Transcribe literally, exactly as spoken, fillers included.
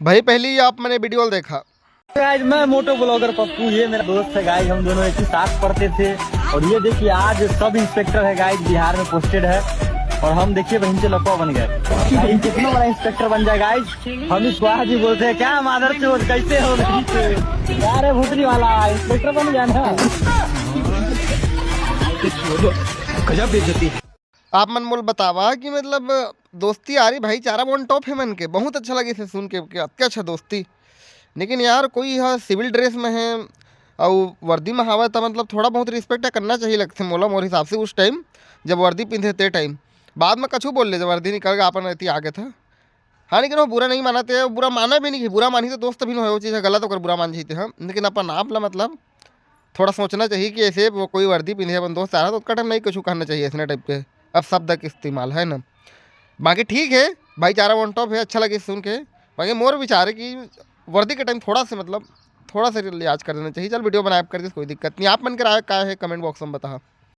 भाई, पहली आप मैंने वीडियो देखा। गाइस, मैं मोटो ब्लॉगर पप्पू, ये मेरा दोस्त है गाइस, हम दोनों एक ही साथ पढ़ते थे। और ये देखिए, आज सब इंस्पेक्टर है गाइस, बिहार में पोस्टेड है। और हम देखिए बहन से लपवा बन गए। गाइस, कितना बड़ा इंस्पेक्टर बन जाए गाइस, हम इसको आज ही बोलते हैं, क्या मादर चोद, कैसे हो? अरे भूतनी वाला इंस्पेक्टर बन गया ना। गजब बेइज्जती। आप मन मोल बतावा कि मतलब दोस्ती यारी भाईचारा वन टॉप है मन के। बहुत अच्छा लगे से सुन के कि अतका अच्छा दोस्ती। लेकिन यार, कोई ह सिविल ड्रेस में है और वर्दी में हवा, तो मतलब थोड़ा बहुत रिस्पेक्ट करना चाहिए लगथे मोला, मोर हिसाब से। उस टाइम जब वर्दी पिंधे ते टाइम, बाद में कछु बोल ले, जब वर्दी निकल के अपन रहती आगे था। हाँ, लेकिन वो बुरा नहीं माना ते, बुरा माना भी नहीं कि बुरा मानी तो दोस्त भी नहीं हो, वो चीज़ है गलत, ओकर बुरा मान जाते हैं। लेकिन अपन आप ला मतलब थोड़ा सोचना चाहिए कि ऐसे वो कोई वर्दी पिंधे अपन दोस्त आ रहा, तो ओतका टाइम नहीं कुछ कहना चाहिए ऐसे टाइप के अपशब्द के इस्तेमाल, है ना। बाकी ठीक है, भाईचारा वन टॉप है, अच्छा लगे सुन के। बाकी मोर विचार है कि वर्दी के टाइम थोड़ा से मतलब थोड़ा सा लिहाज कर देना चाहिए। चल, वीडियो बनाए कर दे, कोई दिक्कत नहीं। आप मन के राय का है, कमेंट बॉक्स में बता।